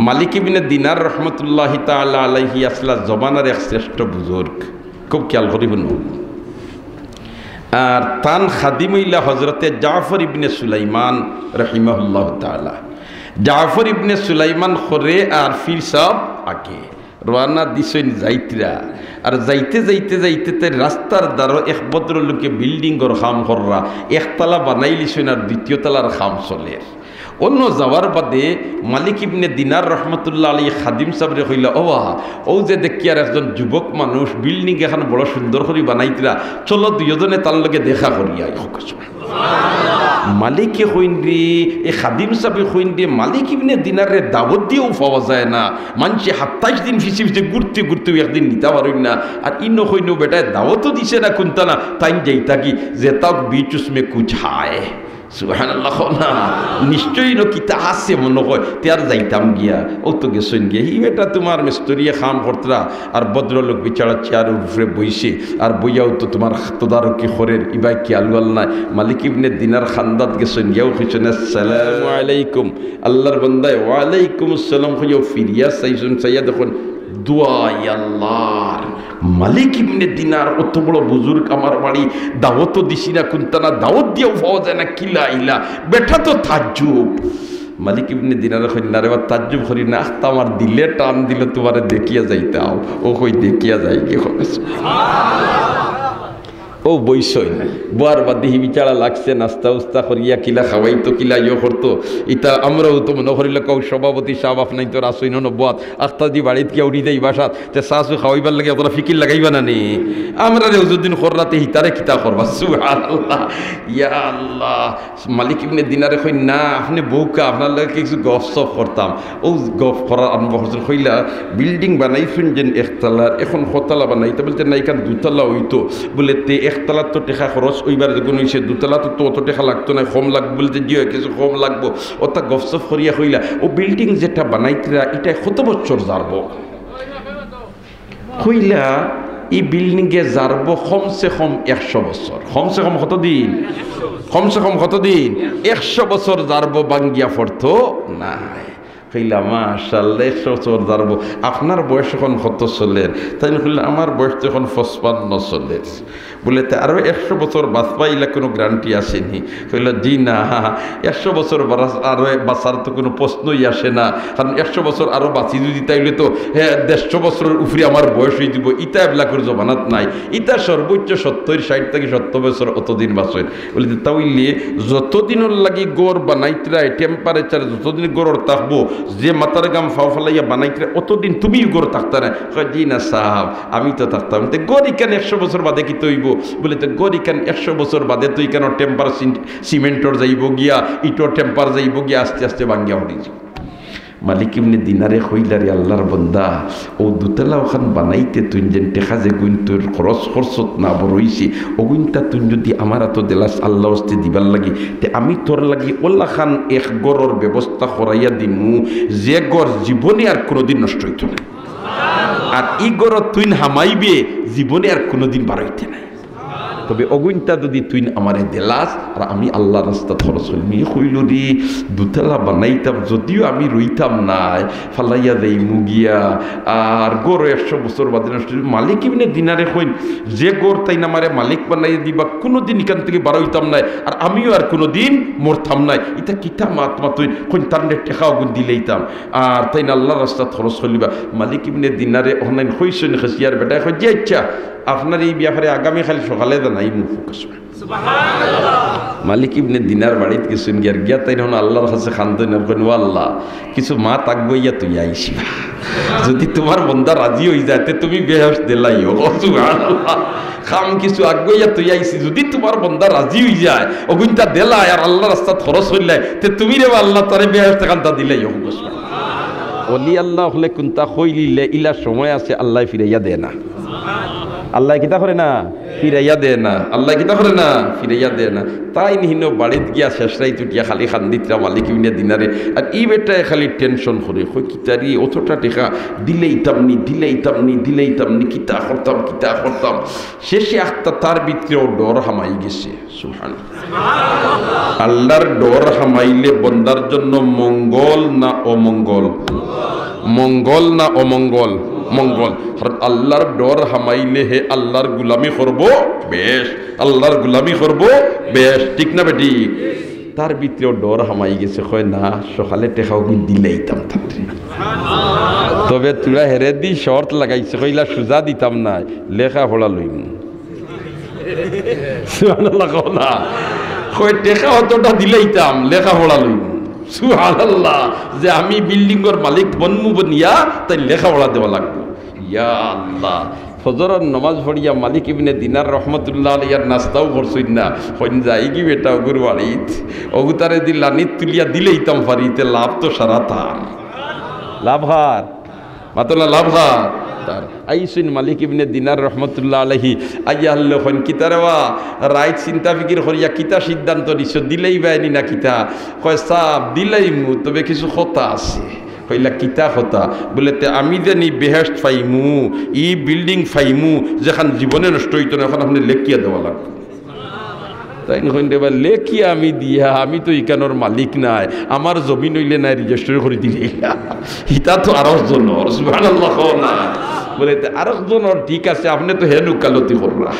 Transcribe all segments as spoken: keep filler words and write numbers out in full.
মালিক ইবনে দিনার রহমতুল্লাহি তাআলা আলাইহি আসলা জমানার এক শ্রেষ্ঠ বুজুর্গ, খুব খেয়াল করি হুনো। আর তান খাদিম অইলা হজরতে জাফর ইবনে সুলাইমান রহিমাহুল্লাহ তাআলা। জাফর ইবনে সুলাইমান খরে আর পীর সাব আগে রওয়ানা দিছইন যাইতরা। আর যাইতে যাইতে যাইতে তাই রাস্তার দ্বারো এক ভদ্রলোকে বিল্ডিংর কাম কররা, একতলা বানাইলিছইন আর দ্বিতীয় তলার কাম চলের। অন্য যাওয়ার বাদে মালিক ইবনে দিনার রহমতুল্লাহ আলাইহি খাদিম সাবরে কইলা, "ও বা, ও যে দেখিয়ার একজন যুবক মানুষ বিল্ডিং এখান বড় সুন্দর করি বানাইতরা, চলো দুইজনে তার লগে দেখা করি আই।" মালিকে কইন রে, এ খাদিম সাবে কইন রে, মালিক ইবনে দিনাররে দাওয়াত দিয়াও পাওয়া যায় না। মানষে সাতাইশ দিন পিছে পিছে ঘুরতে ঘুরতেও একদিন নিতা পারইন না। আর ইনো কইন বেটায় দাওয়াতও দিছে না কুন্তা না, তাইন যাইতা কি, যেতা ভি উস মে কুছ হায়। সুবহানাল্লাহ কও না? নিশ্চয়ই ইনো কিতা আছে মনো কয়, তে আর যাইতাম গিয়া, ও তো গেছইন গিয়া। হি বেটা তুমার মিস্ত্রিয়ে কাম করতরা, আর ভদ্রলোক বেচারা চেয়ারর উপরে বইছে, আর বইয়াও তো তুমার তদারকি করের, ইবায় খেয়াল নাই। মালিক ইবনে দিনার খান্দাত গেছইন গিয়াও কইছইন, "আসসালামু আলাইকুম।" আল্লাহর বান্দায়, "ওয়ালাইকুম আসসালাম" কইয়াও ফিরিয়া চাইছইন, চাইয়া দেখইন, দোয়াই আল্লাহর মালিক ইবনে দিনার অত বড় বুজুর্গ আমার বাড়ি, দাওয়াতও দিছি না কুন্তা না, দাওয়াত দিয়াও পাওয়া যায় না, কিলা ইলা, বেটা তো তাজ্জুব। মালিক ইবনে দিনারে কইন, "না রে বা, তাজ্জুব করি না, আস্তা আমার দিলে টান দিল তুমারে দেখিয়া যাইতাম।" ও কই দেখিয়া যাই কি করেছ? ও বইছইন, বওয়ার বাদে হি বেচারা লাগছে, নাস্তা উস্তা করিয়া কিলা খাওয়াইতো, কিলা ইয়ে করতো। ইতা আমরাও তো মনো করিলে কও, সভাপতি সাব আপনাইন তো রাসইন নবুয়াত, আখতা দি বাড়িত গিয়া উঠি দেই বাসাত, তে চা চু খাওয়াইবার লাগি অতটা ফিকির লাগাইবা না নি? আমরারে হুজুরদিন খর রাতে হিতারে কিতা করবা? সুবহানাল্লাহ, ইয়া আল্লাহ। মালিক ইবনে দিনারে কইন, "না, আপনে বউক্কা, আপনার লগে কিছু গফ সফ করতাম।" ও গফ করার আরম্ভ করছইন, কইলা, "বিল্ডিং বানাইছইন যেন একতলার, এখন কতলা বানাইতা?" বলতে, "না, ইখান দুতলা অইতো।" বলে, "তে একতলাত তো টেকা খরচ অইবার যেগুন অইছে, দুতলাত তো অত টেকা লাগতো না, কম লাগবো।" বলতে, "জি অয়, কিছু কম লাগবো।" অতা গফ সফ করিয়া কইলা, "ও বিল্ডিং যেটা বানাইতরা, ইটায় কত বছর যারবো?" কইলা, "ই বিল্ডিংয়ে যারবো কমসে কম একশো বছর।" কমসে কম কতদিন? কমসে কম কতদিন? একশো বছর যারবো, ভাঙ্গিয়া পড়তো নায়। কইলা, "মাশাআল্লাহ, একশো বছর যারবো। আপনার বয়স এখন কত চলের?" তাইন কইলা, "আমার বয়স তো এখন পঁচপান্ন চলের।" বলে, "তে আরো একশো বছর বাঁচবা, ইলা কুনু গ্যারান্টি আছে নি?" কইলা, "জি না, একশো বছর বারা-, আরো বাঁচার তো কুনু প্রশ্নই আসে না, কারণ একশো বছর আরো বাঁচি যদি, তাইলে তো, হে, দেড়শো বছরর উপরে আমার বয়স অই যিবো, ইতা এবলাকুর জমানাত নাই, ইতা সর্বোচ্চ সত্তর, ষাইট থাকি সত্তর বছর অতদিন বাঁচইন।" বলে, "তে তাইলে যতদিনর লাগি ঘর বানাইতরায়, temperature যতদিন ঘরর থাকবো, যে মাথার ঘাম ফাও ফালাইয়া বানাইতরায়, অতদিন তুমিও ঘর থাকতায় না?" কয়, "জি না সাব, আমি তো থাকতাম।" "তে ঘর ইখান একশো বছর বাদে কিতা অইবো?" বলে, "তে ঘর ইখান একশো বছর বাদে তো ইখান টেম্পার সিন-, সিমেন্টর যাইবো গিয়া, ইটর টেম্পার যাইবো গিয়া, আস্তে আস্তে ভাঙ্গিয়া পড়ি যিবো।" মালিক ইবনে দিনারে কইলা, "রে আল্লাহর বন্দা, ও দুতলা ওখান বানাইতে তুইন যেন টেকা যেগুন তোর খরচ খরচত না বড় অইছে, অগুইনতা তুইন যদি আমার আতো দেলাস আল্লাহ ওয়াস্তে দিবার লাগি, তে আমি তোর লাগি ওলাখান এক ঘরর ব্যবস্থা করাইয়া দিমু, যে ঘর জীবনে আর কুনুদিন নষ্ট অইতো নায়।" আর ই ঘরো তুইন হামাইবে, জীবনে আর কুনুদিন বারইতে নায়। তবে অগুইনতা যদি তুইন আমারে দেলাস, আর আমি আল্লাহর রাস্তাত খরচ করিমু। ই কইলো রে, দুতলা বানাইতাম, যদিও আমি রইতাম নায়, ফালাইয়া যাইমু গিয়া, আর ঘরো একশো বছর বাদে নষ্ট অইবো। মালিক ইবনে দিনারে কইন, যে ঘর তাইন আমারে মালিক বানাইয়া দিবা, কুনুদিন ইখান থাকি বারইতাম নায়, আর আমিও আর কুনুদিন মরতাম নায়। ইতা কিতা মাত মাতইন? কইন, তানরে টেকা অগুন দিলাইতাম। আর তাইন আল্লাহর রাস্তাত খরচ করিলিবা। মালিক ইবনে দিনারে অখনাইন কইছইন, খেসিয়ার বেটায় কয়, "জি আচ্ছা, আপনারে ই ব্যাপারে আগামীকাইল সকালে জানাইমু।" মালিক ইবনে দিনার বাড়িত গেছইন, গিয়ার গিয়া তাইন অখন আল্লাহর কাছে কান্দইন আর কইন, "ও আল্লাহ, কিছু মাত আগুয়াইয়া থইয়া আইছি বা। যদি তুমার বন্দা রাজি অই যায়, তে তুমি বেহেশত দিলাইও।" সুবহানাল্লাহ। কাম কিছু আগুয়াইয়া থইয়া আইছি, যদি তুমার বন্দা রাজি অই যায়, অগুইনতা দেলায় আর আল্লাহর রাস্তাত খরচ করিলায়, তে তুমি রে বা আল্লাহ তারে বেহেশত খান্তা দিলাইও। অলি আল্লাহ অকলে কুন্তা কইলিলে ইলা সময় আছে, আল্লায় ফিরাইয়া দেয় না। আল্লায় কিতা করে না? ফিরাইয়া দেয় না। আল্লায় কিতা করে না? ফিরাইয়া দেয় না। তাইন হিনো বাড়িত গিয়া শেষ রাইত উঠিয়া খালি কান্দিতরা মালিক ইবনে দিনারে। আর ই বেটায় খালি টেনশন করে, কয়, "কিতা রে, অতটা টেকা দিলাইতাম নি, দিলাইতাম নি, দিলাইতাম নি, কিতা করতাম, কিতা করতাম?" শেষে আখতা তার ভিতরেও ডর হামাই গেছে। সুবহানাল্লাহ। আল্লাহর ডর হামাইলে বন্দার জন্য মঙ্গল না অমঙ্গল? মঙ্গল না অমঙ্গল? মঙ্গল। কারণ আল্লাহর ডর হামাইলে হে আল্লাহর গুলামি করবো বেশ, আল্লাহর গুলামি করবো বেশ, ঠিক না বেটি? তার ভিতরেও ডর হামাই গেছে, কয়, "না, সকালে টেকাও কিন্তু দিলাইতাম তারে। তবে তোরা হেরে দি শর্ত লাগাইছে, কইলা সুজা দিতাম না, লেখাপড়া লইমু।" সুবহানাল্লাহ কও না। কয়, "টেকা অতটা দিলাইতাম, লেখাপড়া লইমু।" সুবহানাল্লাহ। যে আমি বিল্ডিংর মালিক বনমু বনিয়া, তাইন লেখাপড়া দেওয়া লাগবো। ইয়া আল্লাহ। ফজরর নমাজ পড়িয়া মালিক ইবনে দিনার রহমতুল্লাহ আলাইহির নাস্তাও করছইন না। কইন, "যাইগি বেটা অগুর বাড়িত, অগুতারে দি লানিত তুলিয়া দিলাইতাম পারি, তে লাভ তো সারা তার।" লাভ কার? মাতলা লাভ কার? তার। আইছইন মালিক ইবনে দিনার রহমতুল্লাহ আলাইহি। আইয়া হারলে কইন, "কিতা রে বা, রাইত চিন্তা ফিকির করিয়া কিতা সিদ্ধান্ত নিছো, দিলাইবায়নি না কিতা?" কয়, "সাব, দিলাইমু, তবে কিছু কথা আছে।" কইলা, "কিতা কথা?" বলে, "তে আমি যে নি বেহেশত পাইমু, ই বিল্ডিং পাইমু, যেখান জীবনে নষ্ট অইতো না, অখান আপনে লেখিয়া দেওয়া লাগবো।" তাইন কইন, "রে বা, লেখিয়া আমি দিয়া, আমি তো ইখানর মালিক নায়, আমার জমিন অইলে নায় রেজিস্ট্রি করি দিলাইলা, ইতা তো আরক জনর।" সুবহানাল্লাহ কও না। বলে, "তে আরক জনর ঠিক আছে, আপনে তো হেন উকালতি কররা।"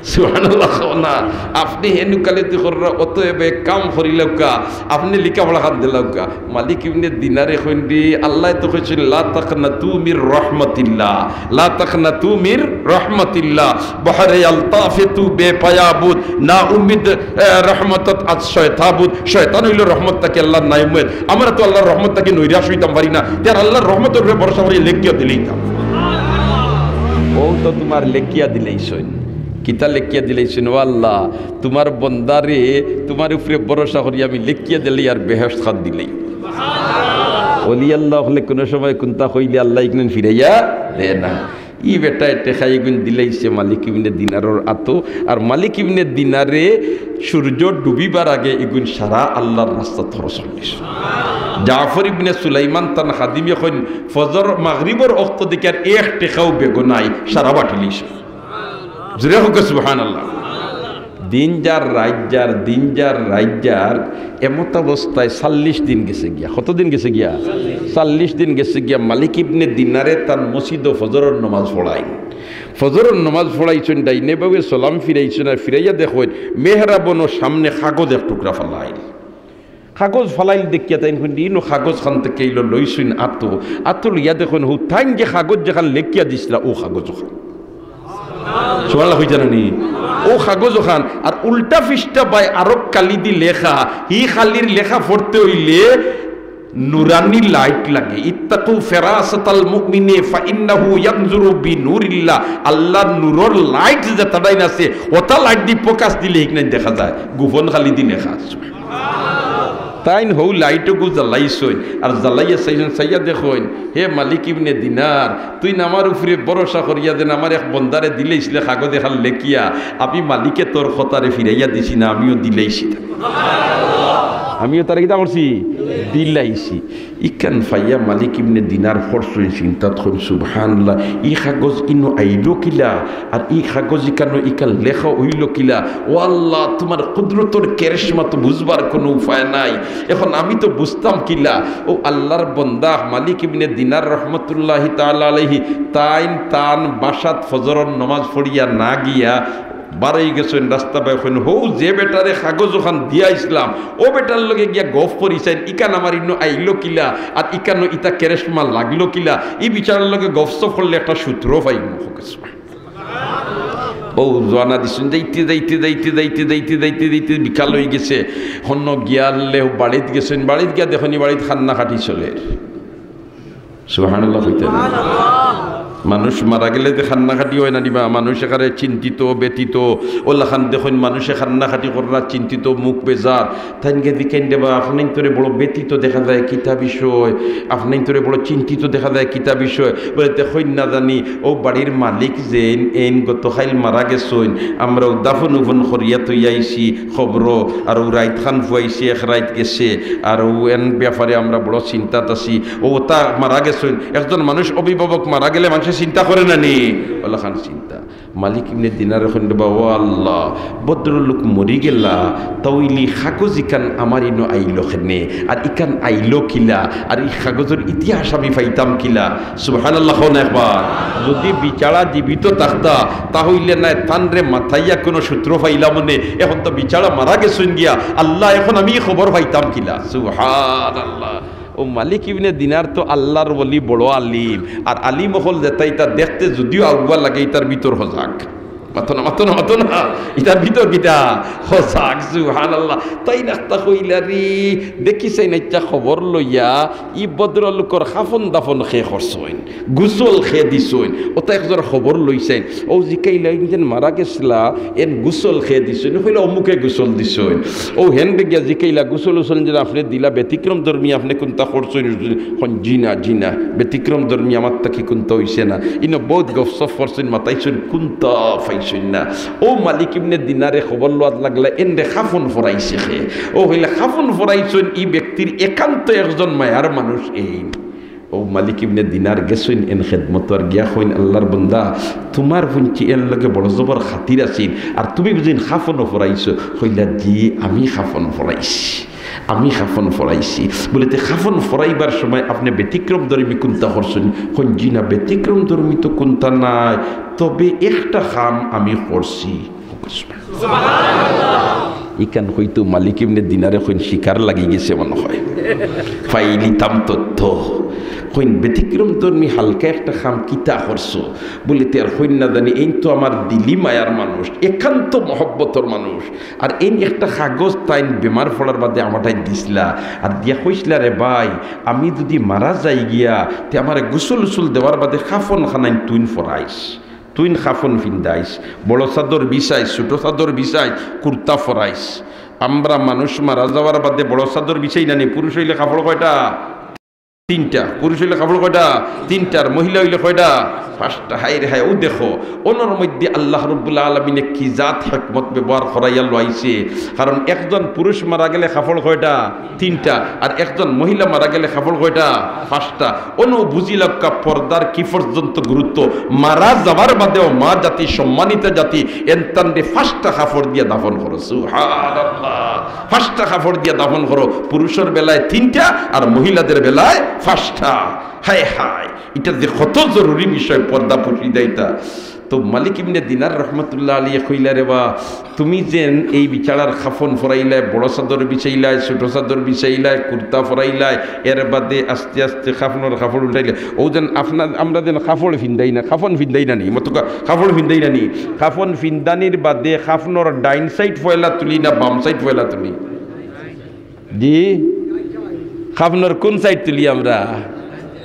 সুবহানাল্লাহ কও না। "আপনে হেন উকালতি কররা, অতএব এক কাম করিলাউক্কা, আপনে লেখাপড়া খান দিলাউক্কা।" মালিক ইবনে দিনারে কইন দি, আল্লায় তো কইছইন, "লা তাকনাতু মির রহমাতিল্লাহ, লা তাকনাতু মির রহমাতিল্লাহ।" বহরে আলতাফে তু বেপায়া বুদ, না উম্মিদ, এ, রহমতত আজ শয়তা বুদ। শয়তান অইলো রহমত থাকি আল্লাহর নাউম্মেদ। আমরা তো আল্লাহর রহমত থাকি নৈরাশ অইতাম পারি না। তে আর আল্লাহর রহমতর উপরে ভরসা করি লেখিয়া দিলাইতাম। অউ তো তুমার লেখিয়া দিলাইছইন। কিতা লেখিয়া দিলাইছইন? "ও আল্লাহ, তুমার বন্দারে তুমার উপরে ভরসা করি আমি লেখিয়া দিলাই আর বেহেশত খান দিলাই।" অলি আল্লাহ অকলে কুনু সময় কুন্তা কইলে আল্লায় ইগুন ফিরাইয়া দেয় না। ই বেটায় টেকা ইগুন দিলাইছে মালিক ইবনে দিনারর আতো, আর মালিক ইবনে দিনারে সূর্য ডুবিবার আগে ইগুন সারা আল্লাহর রাস্তাত খরচ করিলিছে। জাফর ইবনে সুলাইমান তান খাদিমে কইন, ফজর মাগরিবর অক্ত দেখিয়ার এক টেকাও বেগো নাই, সারা বাটিলিছে। জোরে কউক্কা সুবহানাল্লাহ। দিন যার রাইত যার, দিন যার রাইত যার, এমত অবস্থায় চাল্লিশ দিন গেছে গিয়া। কত দিন গেছে গিয়া? চাল্লিশ দিন গেছে গিয়া। মালিক ইবনে দিনারে তান মসজিদো ফজরর নমাজ পড়াইন। ফজরর নমাজ পড়াইছইন, ডাইনে বাউয়ে সালাম ফিরাইছইন, আর ফিরাইয়া দেখইন মেহরাবর সামনে কাগজ এক টুকরা ফালাইল। কাগজ ফালাইল দেখিয়া তাইন কইন, "ইনো কাগজ খান থাকি ইলো লইছইন আতো।" আতো লইয়া দেখইন, হউ তাইন যে কাগজ যেখান লেখিয়া দিছলা, অউ কাগজ অখান। সুবহানাল্লাহ কইতা নানি? অউ কাগজ অখান, আর উল্টা পৃষ্ঠা বায় আরক কালি দি লেখা, হি কালির লেখা পড়তে অইলে নুরানি লাইট লাগে। "ইত্তাকু ফিরাসাতাল মুমিনে ফাইন্নাহু ইয়ানজুরু বিনুরিল্লাহ।" আল্লাহর নূরর লাইট যেতাডাইন আছে, অতা লাইট দি ফোকাস দিলে হিকনাইন দেখা যায়, গোপন কালি দি লেখা আছে। তাইন হউ লাইটগু জ্বালাইছইন, আর জ্বালাইয়া চাইছইন, চাইয়া দেখইন, "হে মালিক ইবনে দিনার, তুইন আমার উপরে ভরসা করিয়া যেন আমার এক বন্দারে দিলাইছলে কাগজ এখান লেখিয়া, আমি মালিকে তোর কথারে ফিরাইয়া দিছি না, আমিও দিলাইছি, আমিও তারে কিতা করছি? দিলাইছি।" ইখান পাইয়া মালিক ইবনে দিনার পড়ছইন, চিন্তাত কইন, "সুবহানাল্লাহ, ই কাগজ ইনো আইলো কিলা? আর ই কাগজ ইখানো ইখান লেখা অইলো কিলা? ও আল্লাহ, তুমার কুদরতর কেরেশমা তো বুঝবার কুনু উপায় নাই। এখন আমি তো বুঝতাম কিলা?" অউ আল্লাহর বন্দা মালিক ইবনে দিনার রহমতুল্লাহি তাআলা আলাইহি, তাইন তান বাসাত ফজরর নমাজ পড়িয়া না গিয়া বারই গেছইন, রাস্তা বায় কইন, "হউ যে বেটারে কাগজ অখান দিয়া আইছলাম, অউ বেটার লগে গিয়া গফ করি চাইন, ইখান আমার ইনো আইলো কিলা, আর ইখানো ইতা কেরেশমা লাগলো কিলা, ই বেটার লগে গফ সফ করলে একটা সূত্র পাইমু।" অউ রওয়ানা দিছইন, যাইতে, যাইতে, যাইতে, যাইতে, যাইতে, যাইতে, যাইতে বিকাল অইগেছে। হনো গিয়া হারলে বাড়িত গেছইন, বাড়িত গিয়া দেখইন নি বাড়িত কান্নাকাটি চলের। সুবহানাল্লাহ কইতা নানি? মানুষ মারা গেলে যে কান্নাকাটি অয় না নি বা, মানুষ একেবারে চিন্তিত, ব্যথিত, অলাখান দেখইন মানুষে কান্নাকাটি কররা, চিন্তিত, মুখ বেজার। তাইন গিয়া জিকাইন, "রে বা, আপনাইনতরে বড় ব্যথিত দেখা যায়, কিতা বিষয়? আপনাইনতরে বড় চিন্তিত দেখা যায়, কিতা বিষয়?" বলে, "তে কইন না জানি, অউ বাড়ির মালিক যেইন, এইন গতকাইল মারা গেছইন, আমরা অউ দাফন উফন করিয়া থইয়া আইছি কবরো, আর অউ রাইত খান ফুয়াইছি, এক রাইত গেছে, আর অউ এন ব্যাপারে আমরা বড় চিন্তাত আছি। অউ অতা মারা গেছইন।" একজন মানুষ, অভিভাবক মারা গেলে মানষে চিন্তা করে না নি? অলাখান চিন্তা। মালিক ইবনে দিনারে কইন, "রে বা, ও আল্লাহ, ভদ্রলোক মরি গেলা, তা অইলে কাগজ ইখান আমার ইনো আইলো কেনে? আর ইখান আইলো কিলা? আর ই কাগজর ইতিহাস আমি পাইতাম কিলা?" সুবহানাল্লাহ কও না একবার। যুদি বেচারা জীবিত থাকতা, তা অইলে নায় তানরে মাতাইয়া কুনু সূত্র পাইলাম অনে, অখন তো বেচারা মারা গেছইন গিয়া, আল্লাহ, অখন আমি ই খবর পাইতাম কিলা? সুবহানাল্লাহ। অউ মালিক ইবনে দিনার তো আল্লার ওলি, বড় আলিম, আর আলিম অকল যেতা ইতা দেখতে যুদিও আউয়া লাগে, ইতার ভিতর হজাগ। মাতো না, মাতো না, মাতো না। ইতার ভিতর কিতা? হজাগ। সুবহানাল্লাহ। তাইন একটা কইলা রে, দেখি চাইন একটা খবর লইয়া, ই ভদ্রলোকর কাফন দাফন কে করছইন, গোসল কে দিছইন, অতা একজর খবর লইছইন। অউ জিকাইলা, "ইন যেন মারা গেছলা, এন গোসল কে দিছইন?" কইলা, "অমুকে গোসল দিছইন।" অউ হেনরে গিয়া জিকাইলা, "গোসল উসল যেন আপনে দিলা, ব্যতিক্রম ধর্মী আপনে কুনতা করছইন?" কইন, "জি না, জি না, ব্যতিক্রম ধর্মী আমার থাকি কুনতা অইছে না।" ইনো বউত গফসফ করছইন, মাতাইছইন, কুনতা পাইছইন না। অউ মালিক ইবনে দিনারে খবর লওয়াত লাগলা, "এনরে কাফন পরাইছে কে?" অউ কইলা, "কাফন পরাইছইন ই ব্যক্তির একান্ত একজন মায়ার মানুষ এইন।" অউ মালিক ইবনে দিনার গেছইন এন খেদমতো আর গিয়া কইন, "আল্লার বন্দা, তুমার হুনছি এন লগে বড় জবর খাতির আছিল, আর তুমি বুঝি কাফনও পরাইছো?" কইলা, "জি, আমি কাফন পরাইছি, আমি কাফন পরাইছি।" বলে, "তে কাফন পরাইবার সময় আপনে ব্যতিক্রম ধর্মী কুনতা করছইন?" কইন, "জি না, ব্যতিক্রম ধর্মী তো কুনতা নাই, তবে একটা কাম আমি করছি।" ইখান কইতো মালিক ইবনে দিনারে কইন, "শিকার লাগি গেছে মনে হয়, পাইলিতাম তথ্য।" কইন, "ব্যতিক্রম ধর্মী হালকা একটা কাম কিতা করছো?" বলে, "তে আর কইন না জানি, এইন তো আমার দিলি মায়ার মানুষ, একান্ত মহব্বতর মানুষ, আর এইন একটা কাগজ তাইন বেমার পড়ার বাদে আমাটাইন দিছলা, আর দিয়া কইছলা, 'রে ভাই, আমি যুদি মারা যাই গিয়া, তে আমারে গোসল উসল দেওয়ার বাদে কাফন খানাইন তুইন পরাইস।'" তুইন কাফন ফিন্দাইস, বড় চাদর বিছাইস, ছোট চাদর বিছাইস, কুর্তা পরাইস। আমরা মানুষ মারা যাওয়ার বাদে বড় চাদর বিছাই না নি, পুরুষ অইলে কাপড় কয়টা? তিনটা। পুরুষ অইলে কাপড় কয়টা? তিনটা। আর মহিলা অইলে কয়টা? পাঁচটা। হায় রে হায়, অউ দেখো, অনর মধ্যে আল্লাহ রাব্বুল আলামিনে কি জাত হেকমত ব্যবহার করাইয়া লইছে। কারণ একজন পুরুষ মারা গেলে কাপড় কয়টা? তিনটা। আর একজন মহিলা মারা গেলে কাপড় কয়টা? পাঁচটা। অনো বুঝিলাউক্কা পর্দার কি পর্যন্ত গুরুত্ব। মারা যাওয়ার বাদেও মা জাতি, সম্মানিতা জাতি, এনতানরে পাঁচটা কাপড় দিয়া দাফন করো। সুবহানাল্লাহ। পাঁচটা কাপড় দিয়া দাফন করো। পুরুষর বেলায় তিনটা আর মহিলাদের বেলায় পাঁচটা। হায় হায়, ইটা যে কত জরুরি বিষয়, পর্দা পুশিদা ইটা। তো মালিক ইবনে দিনার রহমতুল্লাহ আলাইহি কইলা, "রে বা, তুমি যেন এই বেচারার কাফন পরাইলায়, বড় চাদর বিছাইলায়, ছোট চাদর বিছাইলায়, কুর্তা পরাইলায়, এর বাদে আস্তে আস্তে কাফনর কাপড় উল্টাইলায়, অউ যেন আপনার, আমরা যেন কাপড় ফিন্দাই না, কাফন ফিন্দাই না নি, মতো কা-, কাপড় ফিন্দাই না নি, কাফন ফিন্দানির বাদে কাফনর ডাইন সাইড পয়লা তুলি না বাম সাইড পয়লা তুলি?" জি, কাফনর কুন সাইড তুলি আমরা?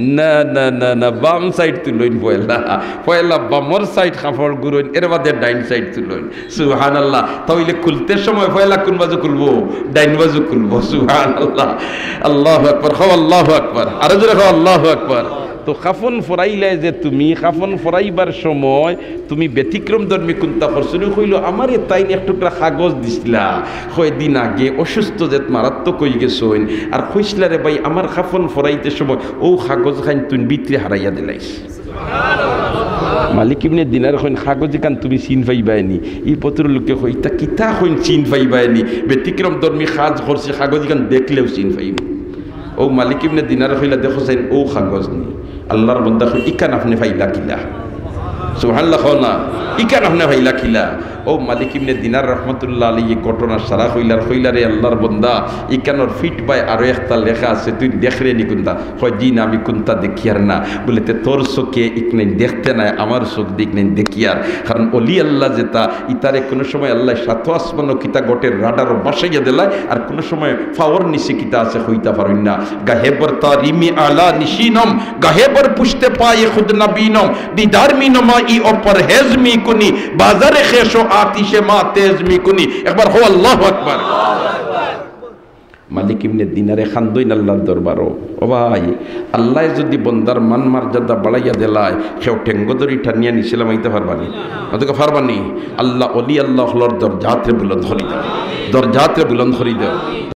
না, না, না, না, বাম সাইড তুলইন পয়লা। পয়লা বামর সাইড কাপড় গুরইন, এর বাদে ডাইন সাইড তুলইন। সুবহানাল্লাহ। তা অইলে খুলতে সময় পয়লা কুন বাজু খুলবো? ডাইন বাজু খুলবো। সুবহানাল্লাহ। আল্লাহু আকবার। কও আল্লাহু আকবার। আরো জোরে কও আল্লাহু আকবার। তো কাফন পরাইলায় যে তুমি, কাফন পরাইবার সময় তুমি ব্যতিক্রম ধর্মী কুনতা করছো নি? কইলো, "আমারে তাইন এক টুকরা কাগজ দিছলা, কয়দিন আগে অসুস্থ যেত মারাত্মক অইগেছইন, আর কইছলা রে ভাই, আমার কাফন পরাইতে সময় অউ কাগজ খান তুইন ভিতরে হারাইয়া দিলাইছ।" মালিক ইবনে দিনার কইন, "কাগজ ইখান তুমি চিন পাইবায় নি?" ই ভদ্রলোকে কয়, "ইতা কিতা কইন চিন পাইবায় নি? ব্যতিক্রম ধর্মী কাজ করছি, কাগজ ইখান দেখলেও চিন পাইমু।" অউ মালিক ইবনে দিনারে কইলা, "দেখো চাইন, অউ কাগজ নি।" আল্লার বন্দা কইন, "ইখান আপনে পাইলা কিলা?" সুবহানাল্লাহ কও না, "ইখান আপনে পাইলা কিলা?" অউ মালিক ইবনে দিনার রহমতুল্লাহ আলাইহি ঘটনা সারা কইলা আর কইলা, "রে আল্লার বন্দা, ইখানর ফিট বায় আরো একটা লেখা আছে, তুই দেখরে নি কুনতা?" কয়, "জি না, আমি কুনতা দেখিয়ার না।" বলে, "তে তোর চোখে ইখান দেখতে নায়, আমার চোখ দি ইখান দেখিয়ার।" কারণ অলি আল্লাহ যেতা, ইতারে কুনু সময় আল্লায় সাত আসমানো কিতা ঘটের রাডারো ভাসাইয়া দিলায়, আর কুনু সময় পাওর নিচে কিতা আছে কইতা পারইন না। গাহে বর তারিমি আলা নিশিনম, গাহে বর পুশতে পায়ে খুদ নবীনম, দিদার মি নমাই ও পরহেজ মি কুনি, বাজারে খেশ ও আতিশে মা তেজ মি কুনি। একবার কও আল্লাহু আকবার। মালিক ইবনে দিনারে কান্দইন আল্লার দরবারো, "ও ভাই, আল্লায় যুদি বন্দার মান মর্যাদা বাড়াইয়া দিলায়, কেউ ঠেঙ্গো ধরি টানিয়া নিচে লামাইতা পারবা নি?" মাতউক্কা পারবা নি? আল্লাহ, অলি আল্লাহ অকলর দরজাতরে বুলন্দ করি দেও, দরজাতরে বুলন্দ করি দেও।